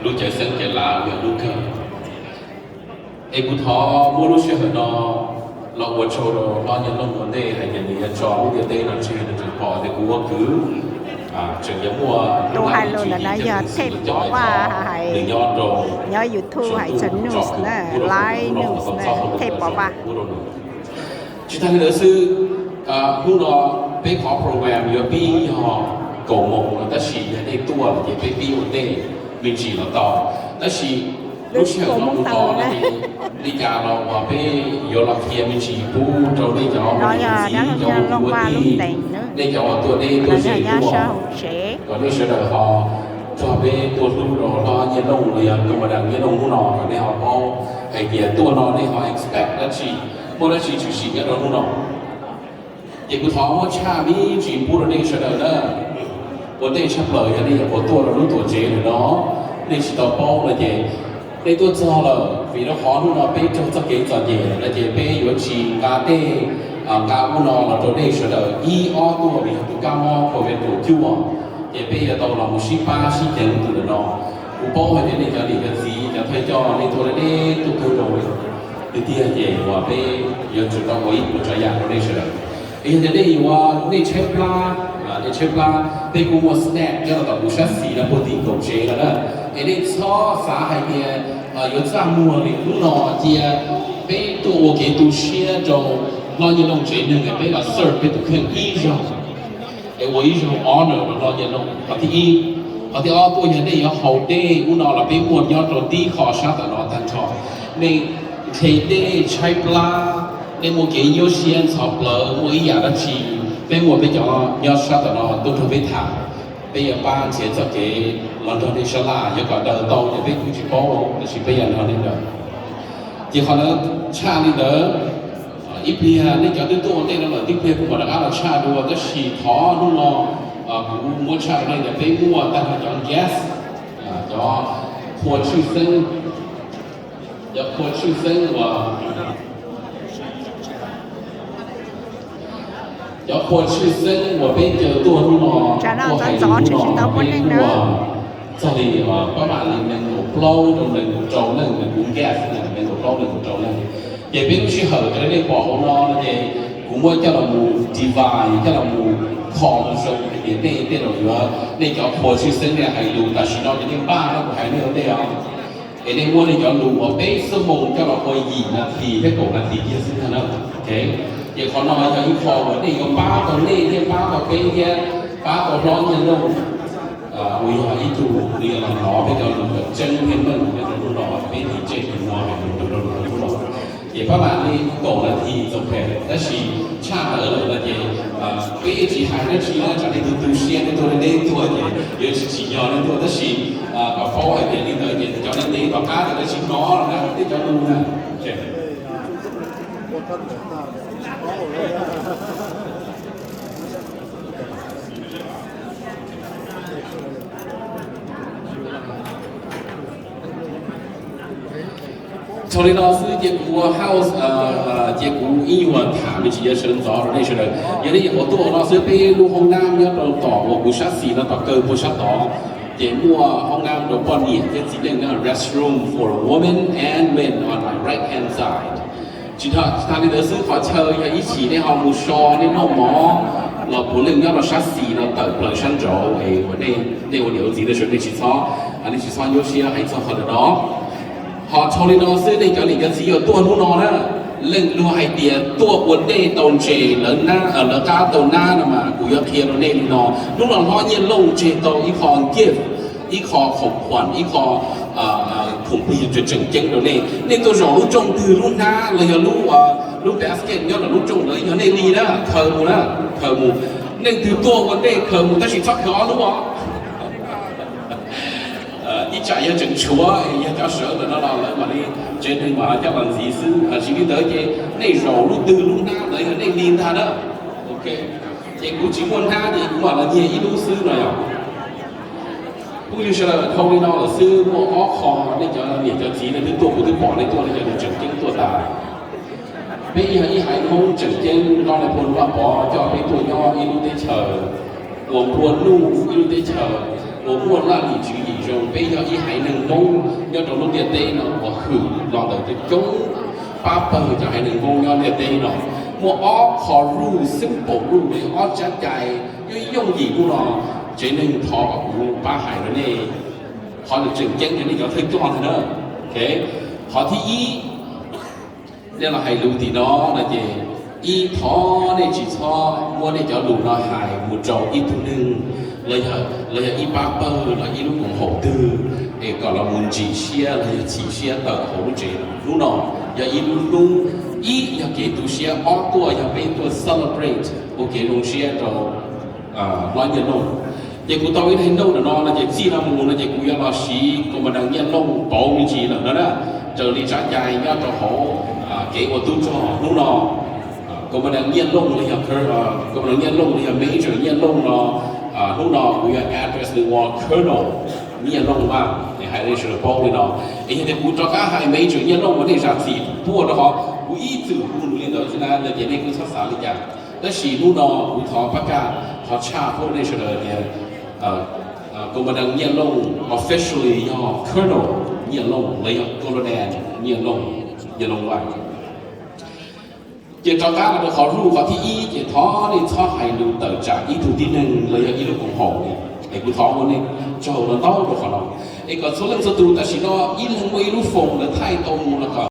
Lub cawv xeeb cawv lav yog lub kawg. Es kuv thov muab lub sij hawm no los ua tsaug rau hlob Nyiaj Looj ua ntej hais tias nws yuav tso lub ntiaj teb no tseg, nws tseem pom tias kuv ua kwv tseem yuav muaj lub hais lus ntawm no yog Thej Pov Vaj hais, nws nyob rau YouTube hais txog news na, live news na, Thej Pov Vaj. Tsis tas li ntawd xwb, hnub no peb qhov program yuav pib yog kaum moos no, tab sis yog nej tuaj lawm ces peb pib ua ntej me ntsis los tau. Tab sis lub sij hawm no mus tod no ces li cas los uas peb yuav los qhia me ntsis pub rau nej cov ua niam txiv, cov ua kwv ua tij, nej cov uas tuaj deb tuaj ze tuaj, kom nej sawv daws ho txog peb tuaj hlub rau hlob Nyiaj Looj los yog Koo Mus Dam Nyiaj Looj hnub no kom nej ho paub hais tias tuaj no nej ho expect dab tsi, muaj dab tsi tshwm sim nyob rau hnub no. Ces kuv thov muab tshaj me ntsis pub rau nej sawv daws na. Ua ntej tshaj plaws yog nej yuav tuaj rau lub tuam tsev lawm no, nej tsis tau paub no ces nej tuaj txog lawm, vim rau qhov hnub no peb raug txoj kev txom nyem no ces peb yuav tsis nqa dej nqa ub no los rau nej sawv daws ib ob tuaj, vim yog tus kab mob COVID kaum cuaj, ces peb yuav tau los mus sib pab sib ceev tus lawm no. Kuv paub hais tias nej cov niam cov txiv cov thawj coj nej tuaj deb deb tuaj kawg nkaus li, tiag tiag ces uas peb yuav tsum tau ua ib puas tsav yam rau nej sawv daws. Es yog tias nej yuav, nej tshaib plab, nej tshaib plab, peb kuj muaj snack nyob rau tom kuv sab xis no puag tim kaum tsev no na. Es nej txhob xav hais tias yuav txaj muag li, hnub no cia peb tuaj ua kev tu siab rau hlob Nyiaj Looj tsev neeg, peb los serve peb tus kheej ib zaug, es ua ib zaug honor rau hlob Nyiaj Looj. Qhov thib ib. Qhov thib ob tuaj yog nej yuav haus dej ub no los peb muaj nyob rau tib qho sab tom no tag nrho. Nej nqhis dej tshaib plab, nej muaj kev nyuaj siab ntxhov plawv, muaj ib yam dab tsi, peb muaj peb cov nyob sab tom no tuaj nrog peb tham. Peb yuav pab nrhiav txoj kev los nrog nej sab laj, yuav kom daws tau ces peb kuj tsis paub, tab sis peb yuav nrog nej daws. Ces qhov ntawd tshaj li ntawd, ib pliag nej cov twb tuaj ua ntej no lawm, tib pliag kuv mam rov qab los tshaj dua, tab sis thov hnub no kuv muab tshaj rau nej tias peb muaj tag nrho cov guest, cov qhua tshwj xeeb, cov qhua tshwj xeeb uas cov qhua tshwj xeeb uas peb caw tuaj hnub no, tuaj hais lus hnub no, peb muaj txog li pab mam li nees nkaum plaub rau nees nkaum rau leej, kuv guess na, nees nkaum plaub nees nkaum rau leej. Ces peb lub sij hawm raws li nej pom hauv no no ces kuv muab coj los mus divide, coj los mus kho mus zoo hais tias nej tej zaum yuav, nej cov qhua tshwj xeeb nej hais lus tam sim no ces nej npaj no kuv hais nej ua ntej os. Es nej muab nej cov lus uas peb xuab moos coj los ua yim nas this thiab kaum nas this kiag xwb ntag na. Ces qhov no yog ib qho uas nej yuav pab tau nej thiab pab tau peb thiab pab tau hlob Nyiaj Looj, uas yog ib tug nws yuav los hnov peb cov lus kom tseeb thiab meej nyob rau hnub no, peb tiv tsej tiv muag hais lus rau hnub no. Ces pab mam li kaum nas this txaus phem, tab sis tshaj tawm lawm no ces peb yeej tsis hais dab tsi na, tsam nej tu tu siab nej tuaj deb tuaj ces yuav tsis tsim nyog nej tuaj, tab sis kom paub hais tias li ntawd ces cov neeg ntev tom qab ces lawv tsis hnov na nej cov lus na. Thaum li no xwb ces kuv ua house, ces kuv ib nyuag tham me ntsis yuav sawv ntxov rau nej sawv daws. Yog nej nyuam qhuav tuaj no xwb, peb lub hoob nab nyob rau tom uas kuv sab xis no tom kawg puag sab tod, ces muaj hoob nab rau poj niam thiab txiv neej na, restroom for women and men on my right hand side. Tsis tas li ntawd xwb, qhov chaw yog ib chim nej ho mus so nej noj mov los puav leej nyob rau sab xis no tawm plaws sab nraud es uas nej ua niam ua txiv nej sawv nej tsis txhob, nej tsis txhob nyuaj siab hais txog qhov ntawm no. Ho thaum li no xwb nej cov niam cov txiv uas tuaj hnub no na, leej luag hais tias tuaj ua ntej tau ntses lawv qab tau nab no mas kuv yuav qhia rau nej li no. Hnub no hlob Nyiaj Looj tseg tau ib qho gift, ib qho khoom khuam, ib qho khoom plig tseem ceeb rau nej. Nej tuaj zaum lub rooj twg, lub hnab los yog lub, lub basket nyob rau lub rooj ntawd yog nej li na, khaws mus na, khaws mus. Leej twg tuaj ua ntej khaws mus tab sis txhob khaws ob lub os. Ib tsam yog tseem tshuav yog cov sawv ntawm no los lawv mam li tsev neeg mam coj los ntxiv xwb. Tsis li ntawd ces nej zaum lub twg lub hnab ntawd yog nej li ntag na. Ok, ces kuv tsis muaj hnab ces kuv mam los nyiag ib lub xwb no yog. Phooj ywg sawv daws, dhau li no lawm xwb, muaj ob qho nej cov niam cov txiv nej twb tuaj, kuv twb pom nej tuaj, nej cov tseem ceeb tuaj tas. Peb yog ib haiv Hmoob tseem ceeb, Nkauj Nais Phoo Vaj Pov coj peb tuaj nyob ib lub teb chaws uas nplua nuj, ib lub teb chaws uas muaj laj lim tswv yim zoo. Peb yog ib haiv neeg Hmoob nyob rau lub ntiaj teb no uas hwm los ntawm coob pab pawg cov haiv neeg Hmoob nyob ntiaj teb no. Muaj ob qho rule, simple rule, ob tsab cai yooj yooj yim hnub no, tsev neeg thov kom kuv pab hais rau nej. Qhov no tseem ceeb rau nej cov thawj coj ntag na. Qhov thib ib, nej los hais lus tim no no ces, ib, thov nej tsis txhob muab nej cov lus no hais mus rau ib tug neeg los yog ib pab pawg los ib lub koom haum twg es kom los mus ntsim siab los yog chim siab tawm hauv lub tsev no. Hnub no yog ib lub hnub, ib yog kev tu siab, ob tuaj yog peb tuaj celebrate ua kev zoo siab rau hlob Nyiaj Looj. Ces kuv tau ib daim note no no ces txij no mus no ces kuv yuav los siv Koom Pas Dee Nyiaj Looj pauv me ntsis lawm no na. Raws li tsab cai nyob rau hauv kev ua tub rog hnub no, Koom Pas Dee Nyiaj Looj los yog, Koom Pas Dee Nyiaj Looj los yog Major Nyiaj Looj no, hnub no kuv yuav address nws ua Colonel Nyiaj Looj mas, es hais rau nej sawv daws paub li no. Es yog tias kuv rov qab hais Major Nyiaj Looj uas nej zam txim puag rau qhov kuv ib txwm hu nws li ntawd xwb na, no ces nej kuj txhob xav li cas. Tab sis hnub no kuv thov pab kaj, thov tshaj pub nej sawv daws tias Koom Pas Dee Nyiaj Looj officially yog Colonel Nyiaj Looj los yog Colonel Nyiaj Looj, Nyiaj Looj Vaj. Ces rov qab los rau qhov rule, qhov thib ib ces thov nej txhob hais lus tawm tsam ib tug tib neeg los yog ib lub koom haum li. Es kuv thov ua nej tsaug los ntau rau qhov no. Es kom txhua leej txhua tus tam sim no ib leeg muaj ib lub phone lawv thaij tau mus los kom